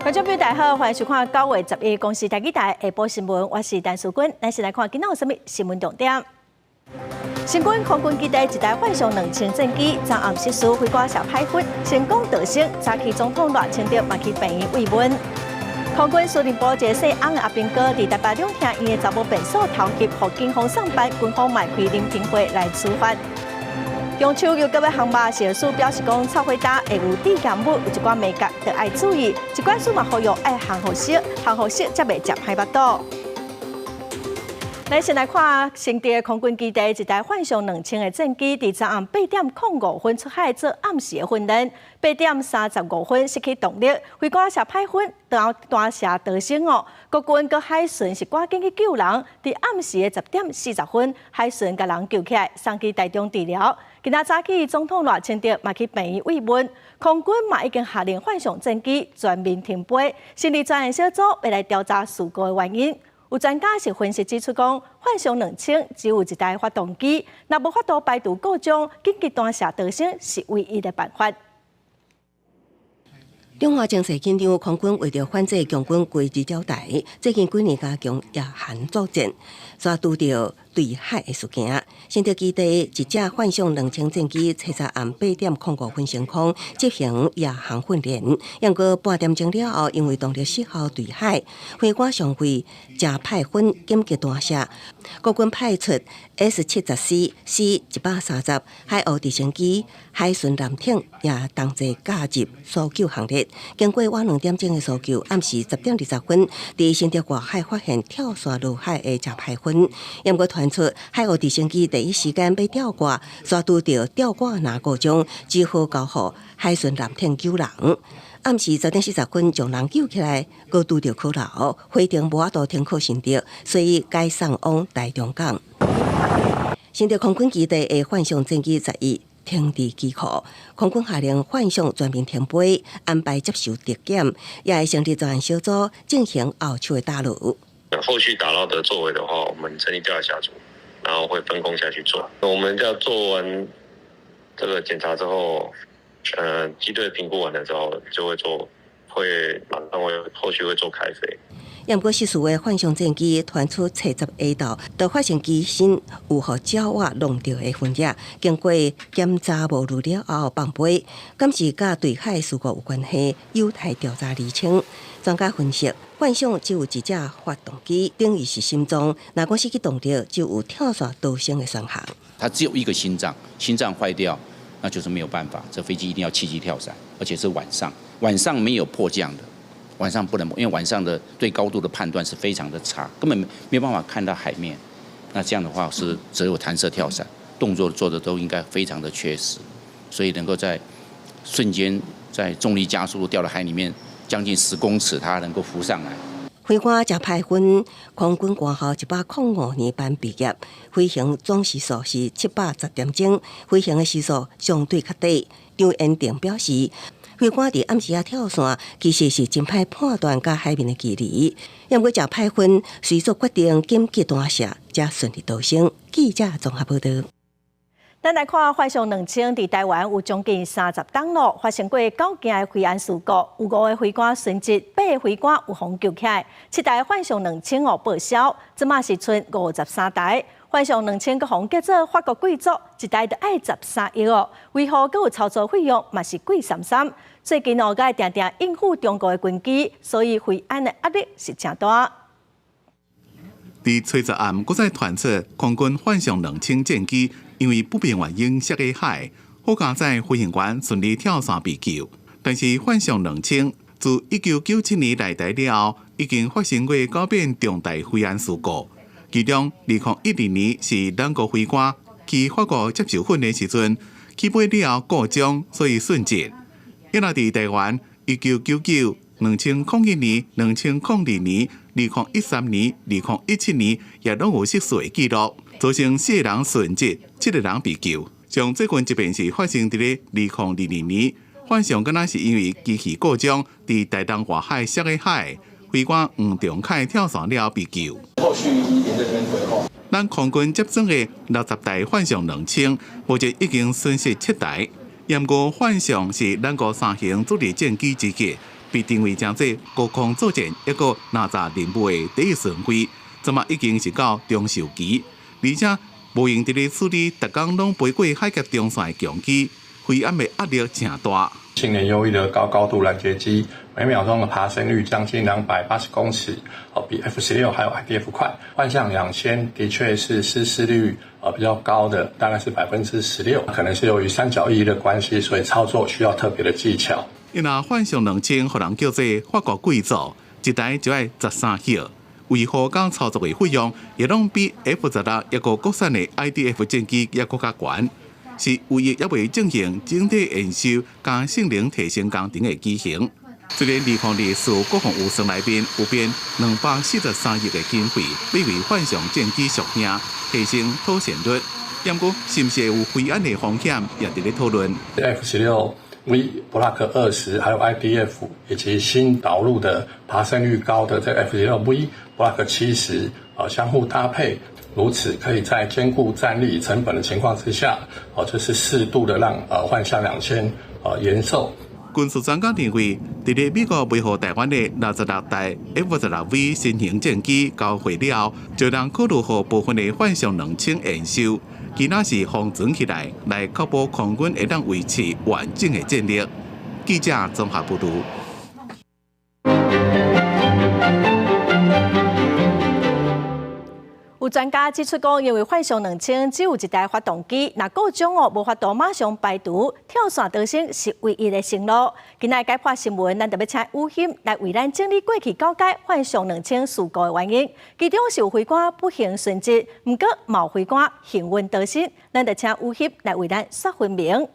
觀眾朋友大家好，歡迎收看9月11公視台語台下晡新聞，我是陳淑君。咱先來看今仔有啥物新聞重點。新軍空軍基地一台幻象兩千戰機，昨暗失事，飛官謝派訓成功逃生。早起總統賴清德嘛去病院慰問。空軍司令部一个姓翁的阿兵哥，佇台北兩廳院的查某便所偷翕，予警方送辦，軍方嘛開聆聽會來處罰。中秋又閣欲烘肉，食藥署表示講，臭火焦會有致癌物，有一寡眉角著愛注意。疾管署嘛呼籲愛烘予熟，烘予熟才袂食歹腹肚。咱先來看新竹空軍基地一台幻象兩千的戰機，佇昨暗8點05分出海做暗時的訓練，8點35分失去動力，飛官謝派訓彈彈射逃生哦。國軍佮海巡是趕緊去救人，佇暗時的10點40分，海巡共人救起來，送去台中治療。今仔早起，總統賴清德嘛去病院慰問，空軍嘛已經下令幻象戰機全面停飛，成立專案小組欲來調查事故的原因。有專家是分析指出講，幻象兩千只有一台發動機，若無法度排除故障，緊急彈射逃生是唯一的辦法。中華情勢緊張，空軍為著反制共軍軍機招台，最近幾年加強夜航作戰，煞拄著墜海的事件。新竹基地一架幻象兩千戰機，初十暗8點05分升空執行夜航訓練，毋過半點鐘了後，因為動力失效墜海，飛官上尉謝派訓緊急彈射，國軍派出 S-70C、C-130海鷗直升機、海巡艦艇也同齊加入搜救行列。經過晚2點鐘的搜救，暗時10點20分，佇新竹外海發現跳傘落海的謝派訓，毋過傳出海鷗直升機第一時間欲吊掛，煞拄著吊掛籃故障，只好交予海巡艦艇救人。暗時10點40分將人救起來，閣拄著可流，飛程無法度停靠新竹，所以改送往台中港。新竹空軍基地的幻象戰機11停佇機庫，空軍下令幻象全面停飛，安排接受特檢，也會成立專案小組進行後手的打撈。後續打撈的作為的話，我們成立調查小組，然後會分工下去做。我們要做完這個檢查之後，機隊評估完了之後，就會做，會馬上會後續會做開飛。毋過失事的幻象戰機傳出初十下晝，就發現機身有予鳥仔弄著的痕跡，經過檢查無誤了後放飛，敢是佮墜海事故有關係，有待調查釐清。專家分析，幻象只有一隻發動機，等於是心臟，若講失去動力，就有跳傘逃生的選項。它只有一個心臟，心臟壞掉，那就是沒有辦法，這飛機一定要棄機跳傘，而且是晚上，晚上沒有迫降的。晚上不能，因為晚上的對高度的判斷是非常的差，根本沒有辦法看到海面。那這樣的話是只有彈射跳傘，動作做的都應該非常的確實，所以能夠在瞬間在重力加速度掉到海裡面將近10公尺，它能夠浮上來。飛官謝派訓，空軍官校105年班畢業，飛行總時數是710點鐘，飛行的時數相對較短。張延定表示，飛官佇暗時仔跳傘，其實是真歹判斷佮海面的距離。毋過謝派訓隨速決定緊急彈射，才順利逃生。記者綜合報導。咱來看幻象兩千佇台灣有將近30冬咯，發生過九件的飛安事故，有五個飛官殉職，八個飛官有予救起來，七台幻象兩千哦報銷，這馬是賰53台。幻象兩千閣予人叫做法國貴族，一台著愛13億哦，維護閣有操作費用嘛是貴參參。最近哦，閣愛定定應付中國的軍機，所以飛安的壓力是誠大。佇初十暗，閣再傳出空軍幻象兩千戰機因為不明原因摔下海，好佳哉飛行員順利跳傘被救。但是幻象兩千自1997年來台了後，已經發生過九遍重大飛安事故。其中，2012年是兩個飛官去法國接受訓練時陣，起飛了後故障，所以殉職。抑若佇台灣，1999、2001年、2002年、2013年、2017年，也攏有失事的記錄，造成四個人殉職，七個人被救。上最近一遍是發生佇咧2022年，幻象敢若是因為機器故障，佇台東外海摔下海，飛官黃長凱跳傘了後被救。後續沿著這邊規劃。咱空軍接裝的60台幻象兩千，目前已經損失七台。毋過幻象是咱國三型主力戰機之一，被定位成做高空作戰一個哪吒任務的第一順位，這馬已經是到中壽期，而且無閒佇咧處理逐工攏飛過海峽中線的強機，飛安的壓力誠大。性能優異的高高度攔截機，每秒鐘的爬升率將近280公尺，哦，比 F-16還有 IDF 快。幻象兩千的確是失事率比較高的，大概是16%，可能是由於三角翼的關係，所以操作需要特別的技巧。因為幻象兩千，予人叫做法國貴族，一台就愛13億，維護佮操作的費用也攏比 F-16抑閣國產的 IDF 戰機猶閣較懸。是唯一猶未進行整體驗收佮性能提升工程的機型。雖然2024國防預算內面有編243億的經費，欲為幻象戰機續命，提升妥善率，毋過是毋是會有飛安的風險，也佇咧討論。 F-16V Block 20，還有 IDF 以及新導入的爬升率高的這個 F-16V Block 70，相互搭配。如此可以在兼顧戰力成本的情況之下，哦，就是適度的讓幻象兩千延壽。軍事專家認為，佇咧美國賣予台灣的66台 F-16V 新型戰機交貨了後，就通考慮予部分的幻象兩千延壽，其他是封存起來，來確保空軍會當維持完整的戰力。記者綜合報導。有專家指出講，因為幻象兩千只有一台發動機，若故障哦，無法度馬上排除，跳傘逃生是唯一的生路。今仔解破新聞，咱特別請吳欣來為咱整理過去九屆幻象兩千事故的原因，其中是有飛官不幸殉職，毋過嘛有飛官幸運逃生，咱就請吳欣來為咱說分明。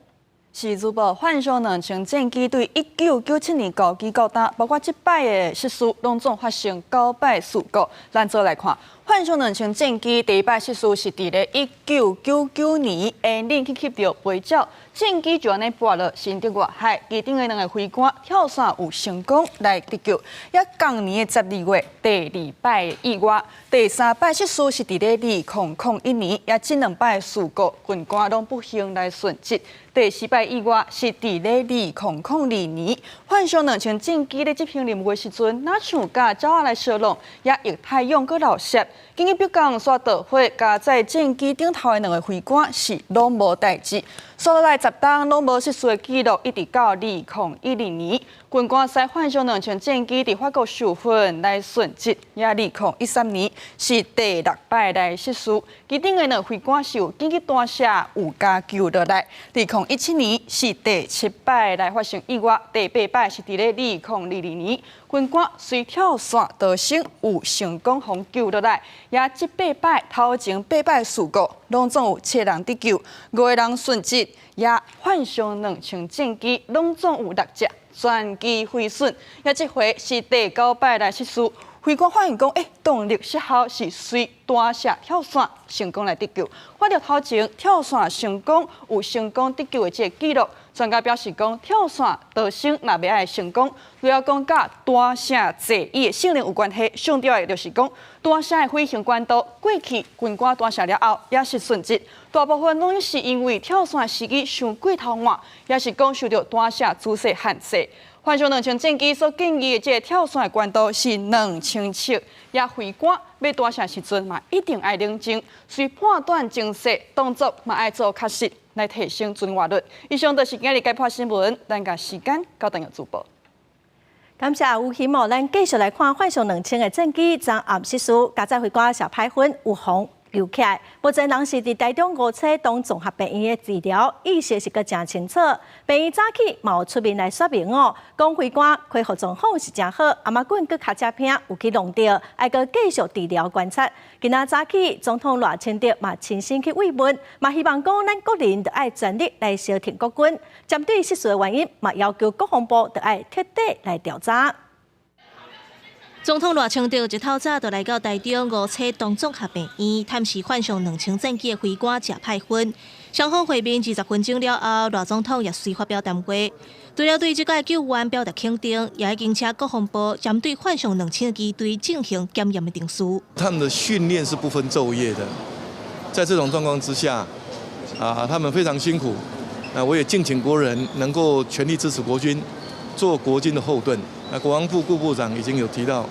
是主播幻象兩千戰機對1997年交機到今，包括這擺的失事，攏總發生九擺事故。咱做來看，幻象兩千戰機第一擺失事是佇咧1999年，引擎去吸著飛鳥，戰機就按呢跋落新竹外海，機頂的兩个飛官跳傘有成功來得救。也仝年的12月第二擺意外，第三擺失事是佇咧2001年，也這兩擺事故，軍官攏不幸來殉職。第四擺意外是佇咧2002年，幻象兩千戰機咧執行任務的時陣，若像佮鳥仔來相挵，也液態氧閣漏泄。緊急迫降煞著火，駕在戰機頂頭的兩个飛官是攏無代誌。煞落來10冬攏無失事的記錄，一直到2012年，軍官駛幻象兩千戰機佇法國受訓來殉職。也2013年是第六擺來失事，機頂的兩个飛官是有緊急彈射有共救落來。2017年是第七擺來發生意外，第八擺是佇咧2022年，軍官隨跳傘逃生有成功予救落來。也這八擺頭前八擺事故，攏總有七人得救，五个人殉職。也幻象兩千戰機攏總有六隻全機毀損。也這回是第九擺來失事，飛官發現講，動力失效是隨彈射跳傘成功來得救。看著頭前跳傘成功有成功得救的這个記錄，專家表示講，跳傘逃生若欲愛成功，除了講佮彈射座椅的性能有關係，上重要的就是講彈射的飛行高度。過去軍官彈射了後也是殉職，大部分攏是因為跳傘時機傷過頭晚，也是講受著彈射姿勢限制。幻象兩千戰機所建議的這个跳傘的高度是2000尺，也飛官欲彈射時陣嘛，一定愛冷靜，隨判斷精細，動作嘛愛做確實，來提升存活率。以上就是今日解破新聞，咱共時間交轉予主播。感謝吳希哦，咱繼續來看幻象兩千的戰機昨暗失事，駕載飛官謝歹薰有予救起來。目前人是佇台中吳彩東綜合病院的治療，意識是閣誠清楚。病院早起嘛有出面來說明哦，講飛官恢復狀況是誠好，啊嘛閣跤脊骿有去弄著，愛閣繼續治療觀察。今仔早起，總統賴清德嘛親身去慰問，嘛希望講咱國人著愛全力來相挺國軍。針對失事的原因，嘛要求國防部著愛徹底來調查。總統賴清德一透早就來到台中吳彩東綜合病院探視幻象兩千戰機的飛官謝派薰。雙方會面20分鐘了後，賴總統也隨發表談話，除了對這個救援表達肯定，也已經請國防部針對幻象兩千機隊進行檢驗的程序。他們的訓練是不分晝夜的，在這種狀況之下，啊，他們非常辛苦。那我也敬請國人能夠全力支持國軍，做國軍的後盾。那國防部顧部長已經有提到，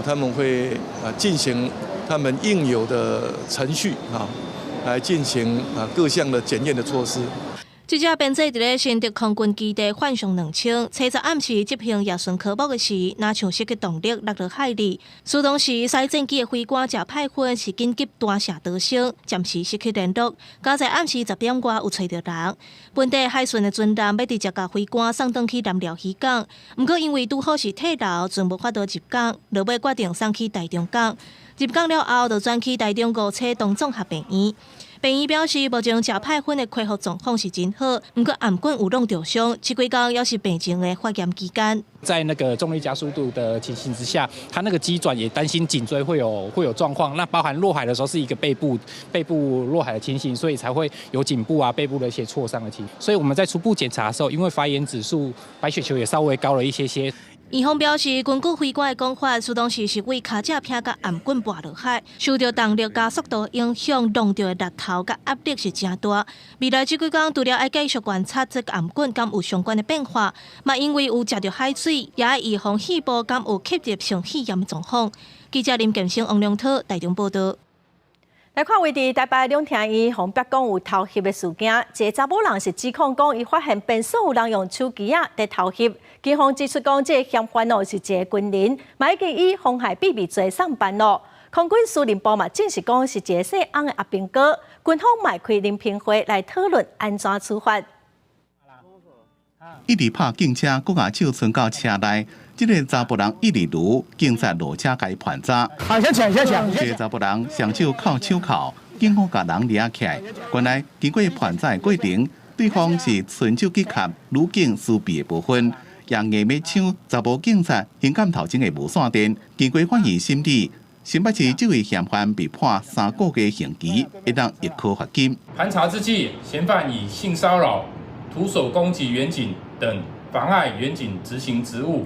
他們會進行他們應有的程序啊，來進行各項的檢驗的措施。這隻編制佇咧新竹空軍基地幻象2000，初十暗時執行夜巡科目的時，若像失去動力落入海裡。出動時，駛戰機的飛官食歹薰是緊急彈射逃生，暫時失去聯絡。佳哉暗時10點外有揣著人。本地海巡的船艦欲直接共飛官送轉去南寮漁港，毋過因為拄好是退流，船無法度入港，落尾決定送去台中港。入港了後，就轉去台中五車東綜合病院。病院表示，目前食歹薰的恢復狀況是真好，毋過頷頸有弄著傷，這幾工猶是病情的發炎期間。在那個重力加速度的情形之下，他那個機轉也擔心頸椎會有狀況。那包含落海的時候是一個背部落海的情形，所以才會有頸部啊背部的一些挫傷的情形。所以我們在初步檢查的時候，因為發炎指數白血球也稍微高了一些些。院方表示，根據飛官的講法，出動時是為跤脊避共頷頸跋落海，受著動力加速度影響，弄著的力頭佮壓力是誠大。未來這幾工除了愛繼續觀察這個頷頸敢有相關的變化，嘛因為有食著海水，也愛預防肺部敢有吸入性肺炎的狀況。記者林建生、王良濤台中報導。來看，位佇台北兩廳院，予人講有偷翕的事件，一个查某人是指控講，伊發現便所有人用手機仔佇偷翕。警方指出講，這个嫌犯哦是一个軍人，嘛已經以妨害秘密罪送辦咯。空軍司令部嘛證實講是一个姓翁的阿兵哥，軍方嘛開聆評會來討論按怎處罰。一直拍警車，閣共手伸到車內，這个查埔人一直攄，警察落車共伊盤查。啊，先搶，先搶！這个查埔人雙手銬手銬，警方共人掠起來。原來經過盤查的過程，對方是伸手去掐女警私秘的部分，也硬欲搶查埔警察胸坎頭前的無線電。經過法院審理，新北市這位嫌犯被判3個月刑期，會當易科罰金。盤查之際，嫌犯以性騷擾、徒手攻擊員警等妨礙員警執行職務，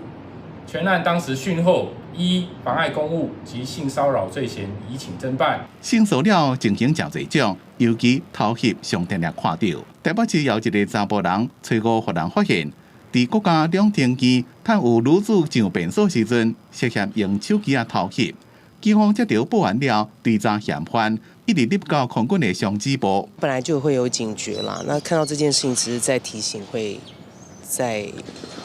全案當時訊後依妨礙公務及性騷擾罪嫌移請偵辦。性騷擾情形誠濟種，尤其偷翕上定定看著。台北市有一个查埔人，初五予人發現，佇國家兩廳院探有女子上便所時陣，涉嫌用手機仔偷翕。警方接著報案了，追查嫌犯，一直入到空軍的雙子部。本來就會有警覺啦，那看到這件事情，只是在提醒，會再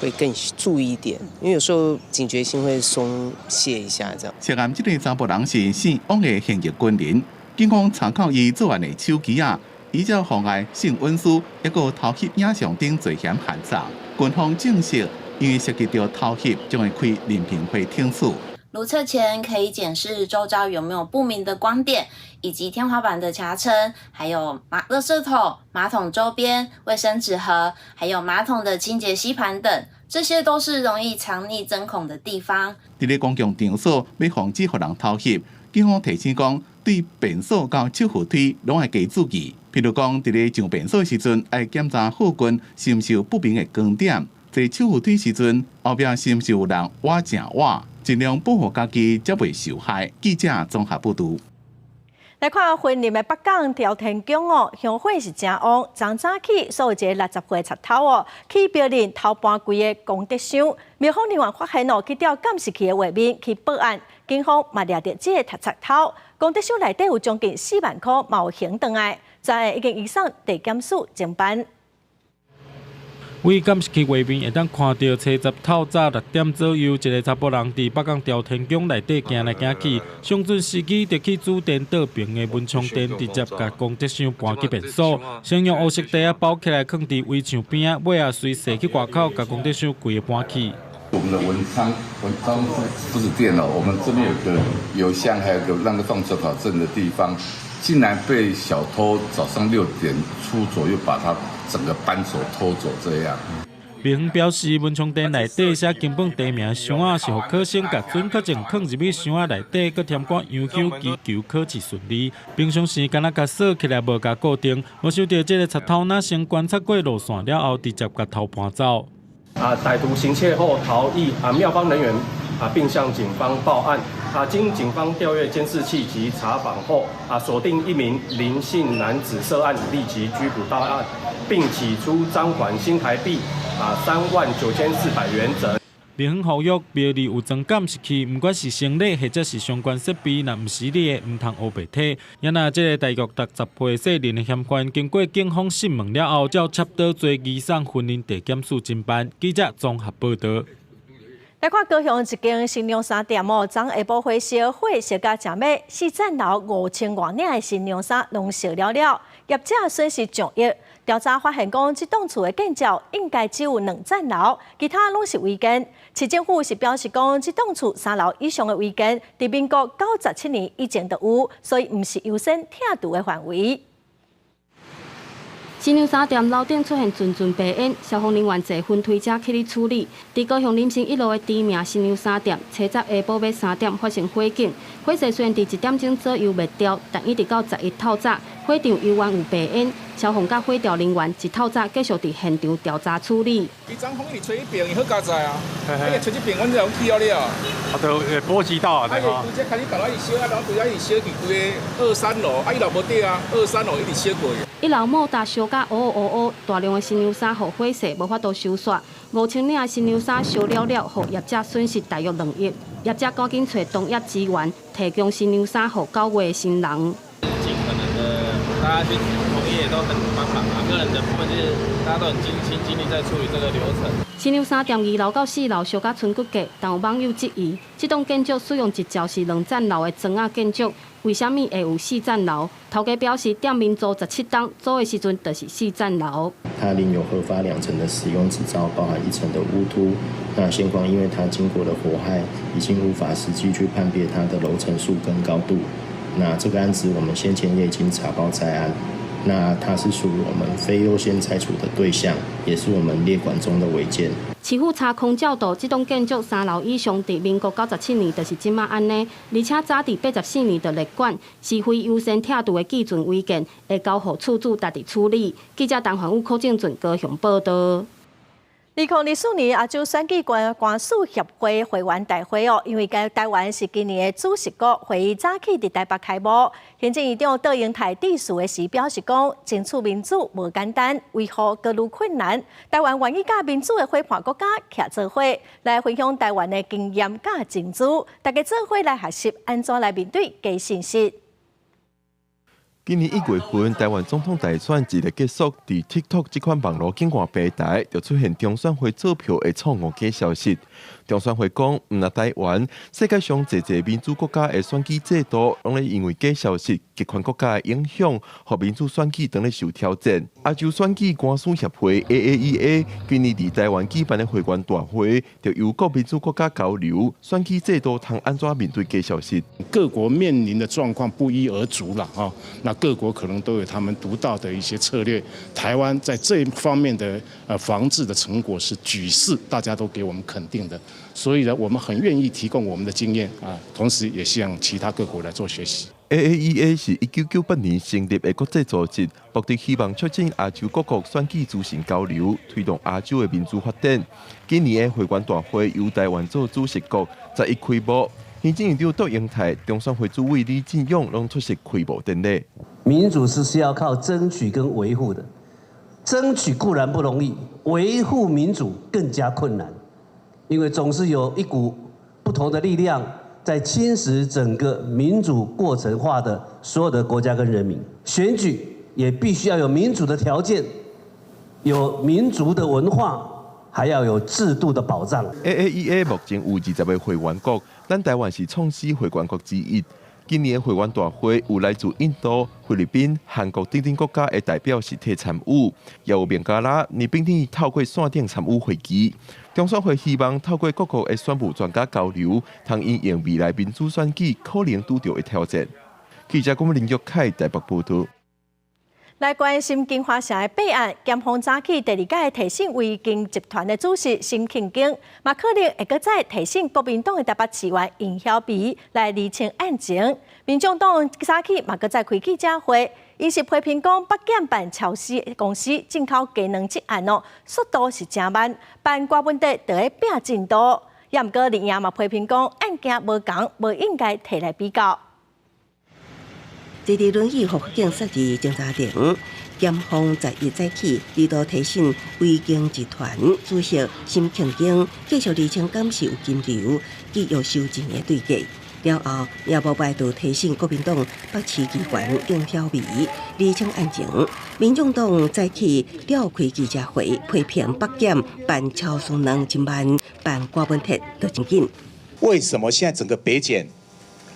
會更注意一點，因為有時候警覺心會鬆懈一下，這樣。涉案這个查埔人是姓翁的現役軍人，警方查扣伊作案的手機仔，依照妨礙性隱私，抑閣偷翕影像等罪嫌函送。軍方證實，因為涉及著偷翕，將會開聆評會聽取。如廁前可以檢視周遭有沒有不明的光點，以及天花板的夾層，還有垃圾桶、馬桶周邊、衛生紙盒，還有馬桶的清潔吸盤等，這些都是容易藏匿針孔的地方。佇咧公共場所欲防止予人偷翕，警方提醒講，對便所佮手扶梯攏愛加注意。譬如講，佇咧上便所時陣，愛檢查附近是毋是有不明的光點；坐手扶梯時陣，後壁是毋是有人倚正倚，盡量保護家己，才袂受害。記者綜合報導。來看雲林的北港朝天宮哦，香火是誠旺。昨早起，煞有一个60歲賊偷哦，去別人偷搬規个功德箱。廟方人員發現哦，去調監視器的畫面去報案，警方嘛掠著這个賊偷。功德箱內底有將近4萬塊，嘛有還轉來，昨下已經移送地檢署偵辦。對監視器畫面會當看著，初十透早6點左右，一个查埔人佇北港朝天宮內底行來行去，相準時機就去主殿倒爿的文昌殿，直接共功德箱搬去便所，先用烏色袋仔包起來，囥佇圍牆邊仔，尾仔隨踅去外口，共功德箱規个搬去。我們的文昌不是電腦，我們這邊有個郵箱，還有個那個放准考證的地方，竟然被小偷早上6點出左右把它整個搬走偷走這樣。廟方表示，文昌殿內底寫金本地名箱仔是予考生共准考證囥入去箱仔內底，閣添掛洋香祈求考試順利。平常時敢若共鎖起來，無共固定，無想著這个賊偷若先觀察過路線了後，直接共偷搬走。歹徒行竊後逃逸，廟方人員並向警方報案。經警方調閱監視器及查訪後，鎖定一名林姓男子涉案，立即拘捕到案，並起出贓款新台幣39,400元整。林方呼籲廟裡有裝監視器，毋管是生理或者是相關設備，若毋是你的，毋通烏白提。也若這个大約60歲細林的嫌犯，經過警方訊問了後，照插刀罪移送婚姻地檢署偵辦。記者綜合報導。來看高雄一間新娘衫店哦，昨下晡火燒，火燒甲誠欲，四層樓5000外領的新娘衫攏燒了了，業者損失上億。調查發現講，這棟厝的建造應該只有兩層樓，其他攏是違建。市政府是表示講，這棟厝三樓以上的違建，佇民國97年以前就有，所以毋是優先拆除的範圍。新娘衫店樓頂出現陣陣白煙，消防人員坐雲推車去咧處理。佇高雄林森一路的知名新娘衫店，初十下晡欲3點發生火警，火勢雖然佇1點鐘左右滅掉，但一直到11透早，火場猶原有白煙。消防佮火調人員一透早繼續佇現場調查處理。伊昨風一直吹彼爿，伊好佳哉啊！伊吹這爿，阮就去了了。啊，都會波及到啊，對啊。規隻開始逐來一直燒，啊，然後規隻一直燒去規个二三樓，啊，伊樓無對啊，二三樓一直燒過去。一樓莫達燒甲烏烏烏，大量的新娘衫予火勢無法度收煞，5000領的新娘衫燒了了，予業者損失大約2億。業者趕緊揣同業支援，提供新娘衫予九月的新人。盡可能的，大家去同業都很幫忙啊，個人的部分就是大家都很盡心盡力在處理這個流程。新娘衫店2樓到4樓燒甲賰骨架，但有網友質疑，這棟建築使用執照是兩層樓的磚仔建築，為啥物會有四層樓？頭家表示，店面租17冬，租的時陣就是四層樓。他領有核發兩層的使用執照，包含一層的屋凸。那現況因為它經過了火害，已經無法實際去判別它的樓層數跟高度。那這個案子我們先前也已經查報在案。那它是屬於我們非優先拆除的對象，也是我們列管中的違建。市府查空照圖，這棟建築三樓以上，佇民國97年就是這馬按呢，而且早佇84年就列管，是非優先拆除的既存違建，會交予厝主家己處理。記者陳環宇、柯正俊高雄報導。2024年亞洲選舉官官署協會會員大會哦，因為該台灣是今年的主席國，會議早起佇台北開幕。行政院長卓榮泰致辭的時表示講，爭取民主無簡單，維護閣愈困難。台灣願意佮民主的伙伴國家徛做伙，來分享台灣的經驗佮情資，大家做伙來學習按怎來面對假信息。今年1月份，台灣總統大選一个結束，佇 TikTok 這款網路警官平台就出現中選會做票的錯誤假消息。中選會講，毋但台灣，世界上濟濟民主國家的選舉制度，攏咧因為假消息、極權國家的影響，予民主選舉當咧受挑戰。亞洲選舉官司協會 AAEA 今年佇台灣舉辦的會員大會，就由各民主國家交流選舉制度，通按怎面對假消息。各國面臨的狀況不一而足了，哈。那各國可能都有他們獨到的一些策略。台灣在這一方面的防治的成果是舉世大家都給我們肯定的，所以呢，我們很願意提供我們的經驗啊，同時也向其他各國來做學習。 AAEA 是1998年成立的國際組織，目的希望促進亞洲各國選舉資訊交流，推動亞洲的民主發展。今年的會員大會由台灣做主席國，11開幕。行政院長卓榮泰、中選會主委李進勇攏出席開幕典禮。民主是需要靠爭取跟維護的，爭取固然不容易，維護民主更加困難，因為總是有一股不同的力量在侵蝕整個民主過程化的所有的國家跟人民。選舉也必須要有民主的條件，有民族的文化，還要有制度的保障。 AAEA 目前有20個會員國，咱台灣是創始會員國之一。今年會員大會有來自印度、菲律賓、韓國等等國家的代表實體參與，也有孟加拉、尼泊爾透過線頂參與會議。中選會希望透過各國的選務專家交流，通因應未來民主選舉可能拄著的挑戰。記者郭林玉凱台北報導。來關心金華城的弊案，檢方早起第二擺提審維京集團的主席沈慶京，嘛可能會閣再提審國民黨的台北市議員尹曉薇來釐清案情。民眾黨早起嘛閣再開記者會，𪜶是批評講北檢辦超市公司進口雞卵這案哦，速度是誠慢，辦掛問題就咧拚進度。也毋過綠營嘛批評講案件無仝，無應該提來比較。坐佇輪椅予警察偵查庭，檢方11早起，二度提審維京集團主席沈慶京，繼續釐清敢是有金流、記約收錢的對價。了後，也無排除提審國民黨北市議員應曉薇，釐清案情。民眾黨早起召開記者會，批評北檢辦超商兩真慢，辦郭文鐵都真緊。為什麼現在整個北檢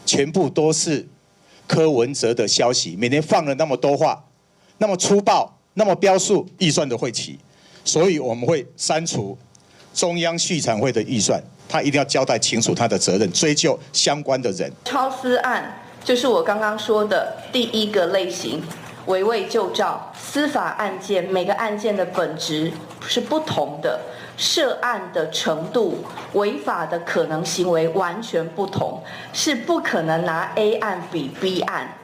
全部都是柯文哲的消息？每天放了那麼多話，那麼粗暴，那麼標數預算的會期，所以我們會刪除中央畜產會的預算。他一定要交代清楚他的責任，追究相關的人。超私案就是我剛剛說的第一個類型，圍魏救趙。司法案件每個案件的本質是不同的，涉案的程度、違法的可能行為完全不同，是不可能拿 A 案比 B 案。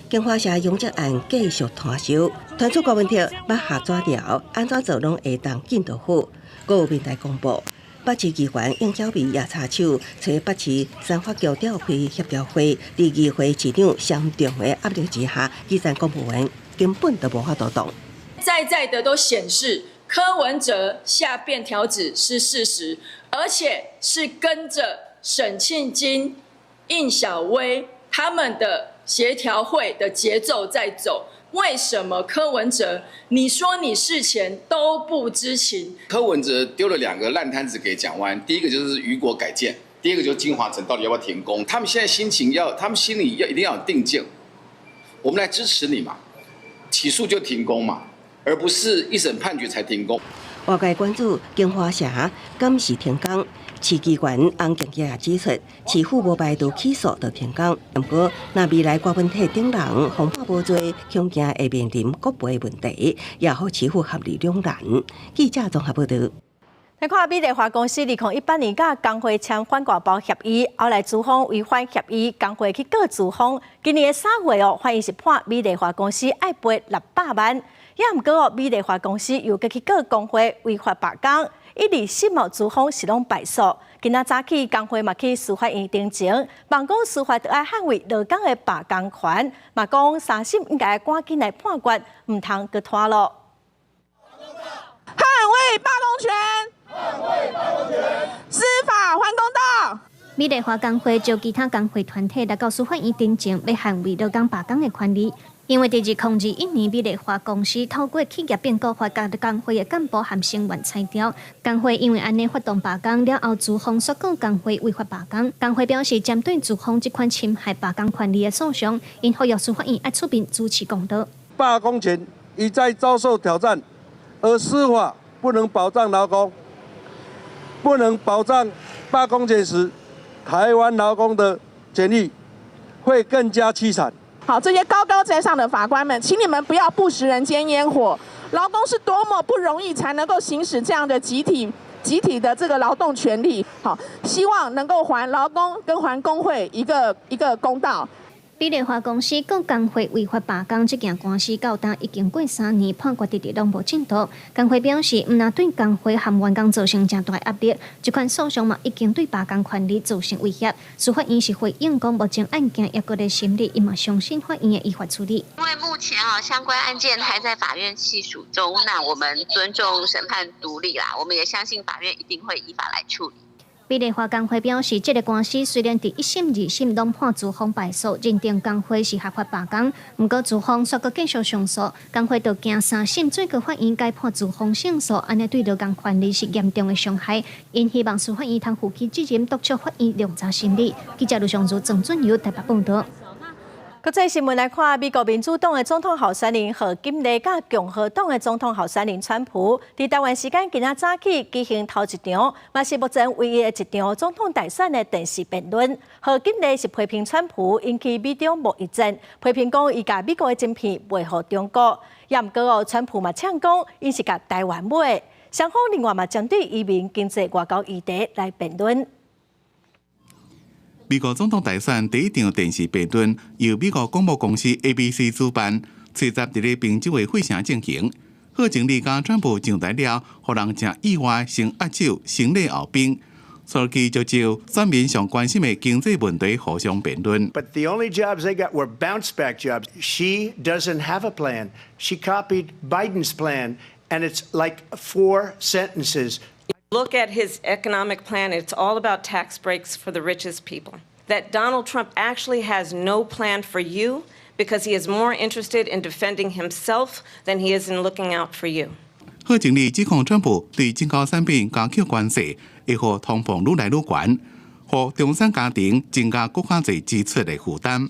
京華社養殖案繼續拖燒，傳出郭文鐵欲下紙條，按怎做攏會當進度好。閣有民代公布，北市議員應曉薇也插手，揣北市司法局召開協調會，佇議會市長相重的壓力之下，基層公務員根本就無法度動。在在的都顯示柯文哲下便條紙是事實，而且是跟着沈慶金、應曉薇他們的協調會的節奏在走。為什麼柯文哲，你說你事前都不知情？柯文哲丟了兩個爛攤子給蔣萬安，第一個就是雨果改建，第二個就是京華城到底要不要停工？他們現在心情要，他們心裡要一定要有定見，我們來支持你嘛，起訴就停工嘛，而不是一審判決才停工。外界關注京華城敢是停工，市議員翁靜杰也指出，市府無排除起訴就停工。毋過，若未來郭文鐵等人予判無罪，恐驚會面臨國賠問題，也予市府陷入兩難。記者綜合報導。來看美麗華公司2018年佮工會簽反外包協議，後來資方違反協議，工會去告資方。今年的3月哦，法院是判美麗華公司愛賠600萬。也毋過哦，美麗華公司又閣去告工會違法罷工，一二審哦，資方是攏敗訴。今仔早起工會嘛去司法院陳情，望講司法著愛捍衛勞工的罷工權，嘛講三審應該趕緊來判決，毋通閣拖囉。捍衛罷工權，捍衛罷工權，司法還公道。美麗華工會召其他工會團體來到司法院陳情，欲捍衛勞工罷工的權利。因為佇2021年，美麗華公司透過企業併購法，共工會的幹部和成員裁掉。工會因為按呢發動罷工了後，資方煞告工會違法罷工。工會表示，針對資方這款侵害罷工權利的訴訟，𪜶呼籲司法院愛出面主持公道。罷工權一再遭受挑戰，而司法不能保障勞工，不能保障罷工權時，台灣勞工的權益會更加淒慘。好，這些高高在上的法官們，請你們不要不食人間煙火。勞工是多麼不容易才能夠行使這樣的集體的這個勞動權利。好，希望能夠還勞工跟還工會一個一個公道。美麗華公司告工會違法罷工，這件官司到今已經過3年，判決遲遲攏無進度。工會表示，毋但對工會和員工造成誠大壓力，這款訴訟嘛已經對罷工權利造成威脅。司法院是回應講，目前案件猶閣咧審理，伊嘛相信法院會依法處理。因為目前啊，相關案件還在法院細數中，那我們尊重審判獨立啦，我們也相信法院一定會依法來處理。美麗華工會表示，這個官司雖然佇一審、二審攏判資方敗訴，認定工會是合法罷工，毋過資方煞閣繼續上訴，工會就驚三審最高法院改判資方勝訴，按呢對勞工權利是嚴重的傷害。𪜶希望司法院通負起責任，督促法院量查審理。記者盧尚如、鄭俊友台北報導。國際新聞來看，美國民主黨的總統候選人賀錦麗佮共和黨的總統候選人川普，佇台灣時間今仔早起舉行頭一場，嘛是目前唯一的一場總統大選的電視辯論。賀錦麗是批評川普引起美中貿易戰，批評講伊共美國的晶片賣予中國。也毋過哦，川普嘛嗆講，𪜶是共台灣買。雙方另外嘛針對移民、經濟、外交議題來辯論。美國總統大選第一場電視辯論由美國廣播公司 ABC 主辦，初十佇咧賓州的費城進行。賀錦麗佮川普上台了，予人誠意外，先握手，先禮後兵。所以就就選民上關心的經濟問題互相辯論。 But the only jobs they got were bounce back jobs. She doesn't have a plan. She copied Biden's plan, and it's like four sentences. Look at his economic plan. It's all about tax breaks for the richest people. That Donald Trump actually has no plan for you because he is more interested in defending himself than he is in looking out for you. 賀錦麗指控川普對進口產品加扣關稅，會予通膨愈來愈懸，予中產家庭增加閣較濟支出的負擔。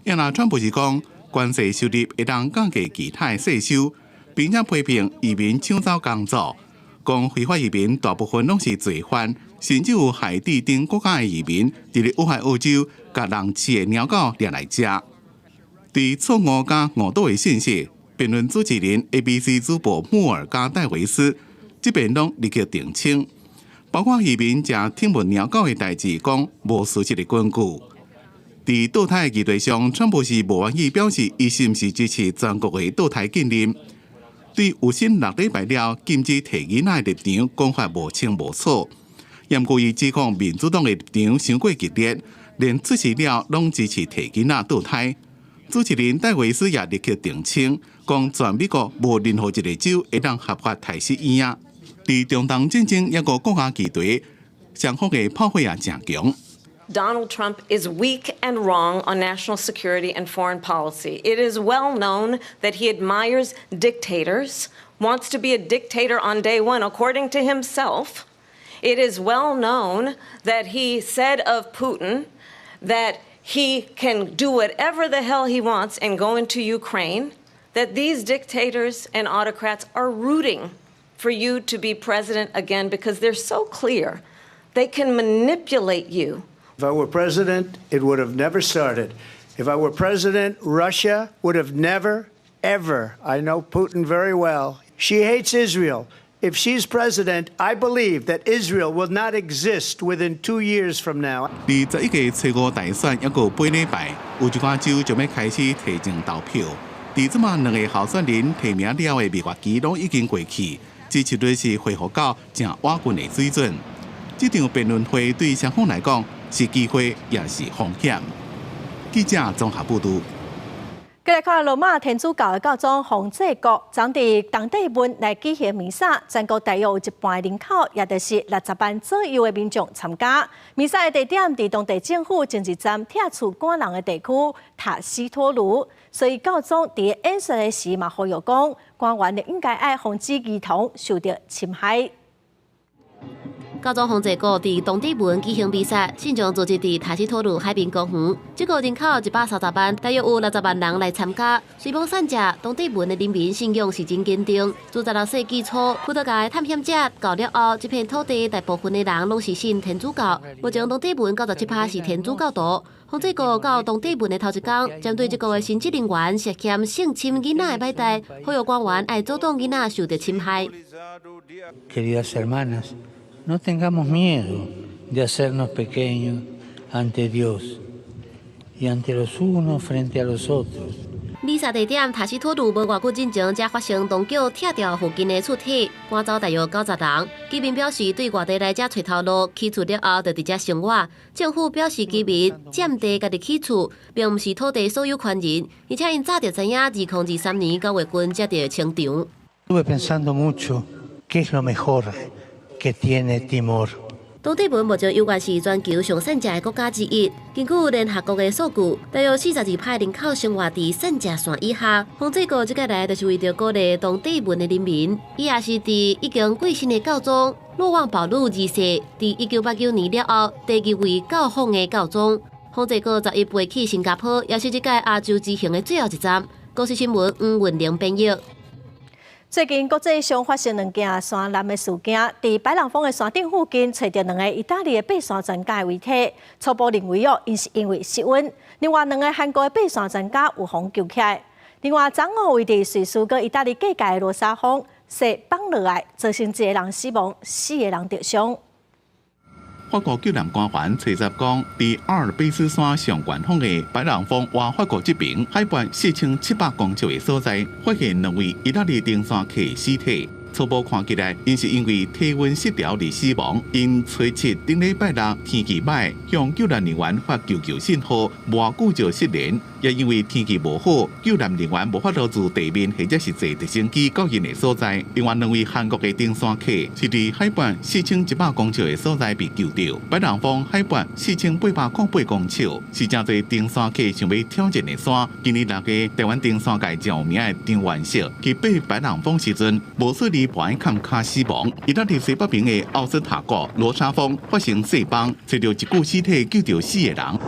若川普是講關稅收入會當降低其他稅收，並且批評移民搶走工作，講非法移民大部分攏是罪犯，甚至有海地等國家的移民佇咧俄亥俄州共人飼的貓狗掠來食。對錯誤佮誤導的信息，辯論主持人 ABC 主播穆爾佮戴維斯這邊攏立刻澄清，包括移民食寵物貓狗的代誌，講無事實的根據。佇墮胎的議題上，川普是無願意表示伊是毋是支持全國的墮胎禁令。對有心6禮拜了禁止提囡仔的立場講法無清無楚，毋過伊指控民主黨的立場傷過激烈，連出事了攏支持提囡仔墮胎。主持人戴維斯也立刻澄清，講全美國無任何一個州會當合法刣死嬰仔。佇中東戰爭抑閣國家議題，雙方的炮火也誠強。 Donald Trump is weak and wrong on national security and foreign policy. It is well known that he admires dictators, wants to be a dictator on day one, according to himself. It is well known that he said of Putin that he can do whatever the hell he wants and go into Ukraine, that these dictators and autocrats are rooting for you to be president again because they're so clear. They can manipulate you. If I were president, it would have never started. If I were president, Russia would have never, ever, I know Putin very well. She hates Israel. If she's president, I believe that Israel will not exist within 2 years from now. 佇11月初五大選猶閣8禮拜，有一寡州就欲開始提前投票。佇這馬兩个候選人提名了的蜜月期攏已經過去，支持率是恢復到誠倚近的水準。這場辯論會對雙方來講是機會，也是風險。記者綜合報導。繼來看羅馬天主教的教宗方濟各，昨佇東帝汶來舉行彌撒，全國大約有一半人口，也就是60萬左右的民眾參加。彌撒的地點佇當地政府前一站拆厝趕人的地區塔西托盧，所以教宗佇演說的時嘛呼籲講，官員應該愛防止兒童受著侵害。教宗方濟各佇東帝汶舉行彌撒，信眾聚集佇塔西托魯海濱公園。這個人口130萬，大約有60萬人來參加。雖罔散食，東帝汶的人民信仰是真堅定。自16世紀初，葡萄牙的探險者到了後，這片土地大部分的人攏是信天主教。目前東帝汶97%是天主教徒。方濟各到東帝汶的頭一工，針對這國的神職人員涉嫌性侵囡仔的歹代，呼籲官員愛阻擋囡仔受著侵害。 Queridas hermanas, no tengamos miedo de hacernos pequeños ante Dios y ante los unos frente a los otros. 彌撒地點塔西托魯無偌久進前，才發生當局拆掉附近的厝體，趕走大約90人。居民表示對外地來遮揣頭路，起厝了後就佇遮生活。政府表示居民佔地家己起厝，並毋是土地所有權人，而且𪜶早就知影2023年9月份才著清場。 Estuve pensando mucho qué es lo mejor que tiene Timor. 東帝汶目前猶原是全球上散食的國家之一。根據聯合國的數據，大約42%人口生活佇散食線以下。方濟各這擺來就是為著鼓勵東帝汶的人民。伊也是佇已經過身的教宗若望保祿二世，佇1989年了後，第二位到訪的教宗。方濟各11飛去新加坡，也是這屆亞洲之行的最後一站。公視新聞黃雲玲編譯。最近國際上發生兩件山難的事件，佇白朗峰的山頂附近揣著兩个意大利的爬山專家的遺體，初步認為哦，𪜶是因為失溫。另外兩个韓國的爬山專家有予救起來。另外，昨昏位佇瑞士佮意大利界的羅莎峰，雪崩落來，造成一个人死亡，四个人著傷。法國救難官員初十講，佇阿爾卑斯山上懸峰的白朗峰倚法國這邊海拔4700公尺的所在，發現兩位意大利登山客的屍體。初初步看起來，𪜶是因為體溫失調而死亡。𪜶初七頂禮拜六天氣䆀，向救難人員發求救信號，無偌久就失聯。也因為天氣無好，救難人員無法度自地面或者是坐直升機到𪜶的所在。另外兩位韓國的登山客是佇海拔4100公尺的所在被救著。白朗峰海拔4808公尺，是誠濟登山客想欲挑戰的山。今年六月，台灣登山界誠有名的張元碩去爬白朗峰時陣，無注意跋坎跤死亡。伊佇西北邊的奧斯塔國羅莎峰發生雪崩，揣著一具屍體救著四個人。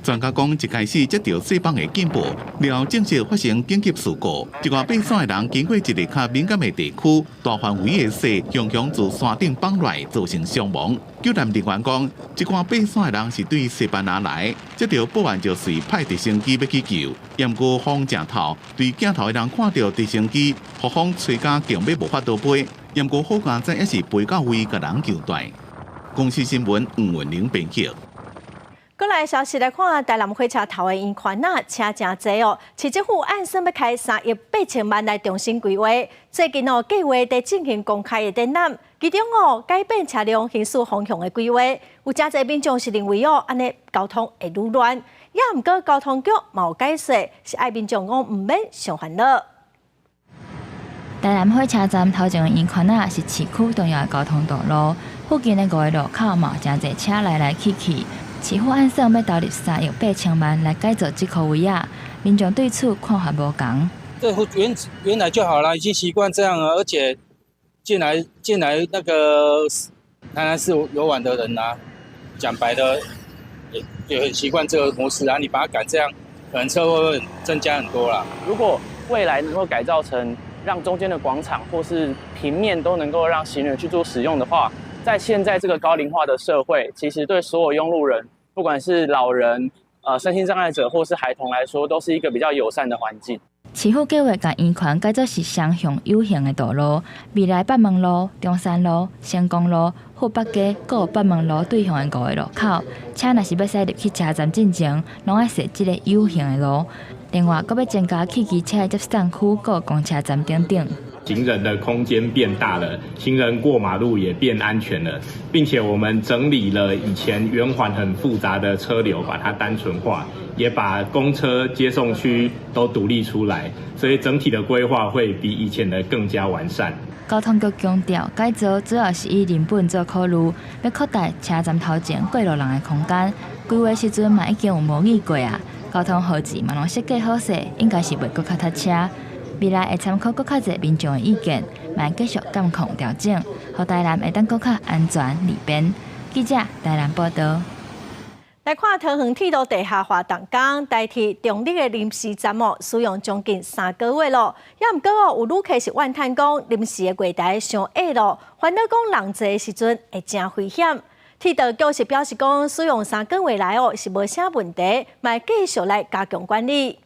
專家講，一開始接著雪崩的警報，了後正式發生緊急事故。一寡爬山的人經過一个較敏感的地區，大範圍的雪雄雄自山頂崩落來，造成傷亡。救難人員講，這寡爬山的人是對西班牙來，接著報案就隨派直升機欲去救。毋過風誠透，對鏡頭的人看著直升機，予風吹甲強欲無法度飛。毋過好佳哉，猶是飛到位，共人救蹛。公視新聞吳文玲編輯。過來消息來看，台南火車頭的圓環仔，車誠濟哦。市政府按算欲開3億8千萬來重新規劃。最近哦，計劃佇進行公開的展覽，其中哦改變車輛行駛方向的規劃，有誠濟民眾是認為哦，按呢交通會愈亂。也毋過交通局嘛有解釋，是愛民眾講毋免傷煩惱。台南火車站頭前的圓環仔是市區重要的交通道路，附近的五个路口嘛有誠濟車來來去去。市府按算欲投入3億8千萬來改造這箍位仔，民眾對此看法無仝。這原來就好了，已經習慣這樣了，而且進來那個台南市遊玩的人啊，講白的也很習慣這個模式啊，你把它改這樣，可能車禍會增加很多啦。如果未來能夠改造成讓中間的廣場或是平面都能夠讓行人去做使用的話，在現在這個高齡化的社會，其實對所有用路人，不管是老人、身心障礙者或是孩童來說，都是一個比較友善的環境。市府計劃共圓環改做是雙向有行的道路，未來北門路、中山路、成功路、富北街、閣有北門路對向的五个路口，車若是欲駛入去車站進前，攏愛踅這个有行的路。另外，閣欲增加汽機車的接送區，閣有公車站等等。行人的空間變大了，行人過馬路也變安全了，並且我們整理了以前圓環很複雜的車流，把它單純化，也把公車接送區都獨立出來，所以整體的規劃會比以前的更加完善。交通局強調，改造主要是以人本做考慮，欲擴大車站頭前過路人的空間。規劃時陣嘛已經有模擬過啊，交通號誌嘛攏設計好勢，應該是袂閣較塞車。未來會參考閣較濟民眾的意見，嘛會繼續監控調整，予台南會當閣較安全利便。記者台南報導。來看桃園鐵路地下化動工，台鐵中壢的臨時站哦，使用將近3個月咯。也毋過哦，有旅客是怨嘆講，臨時的月台傷矮咯，煩惱講人濟的時陣會誠危險。鐵道局是表示講，使用3個月來哦是無啥問題，嘛會繼續來加強管理。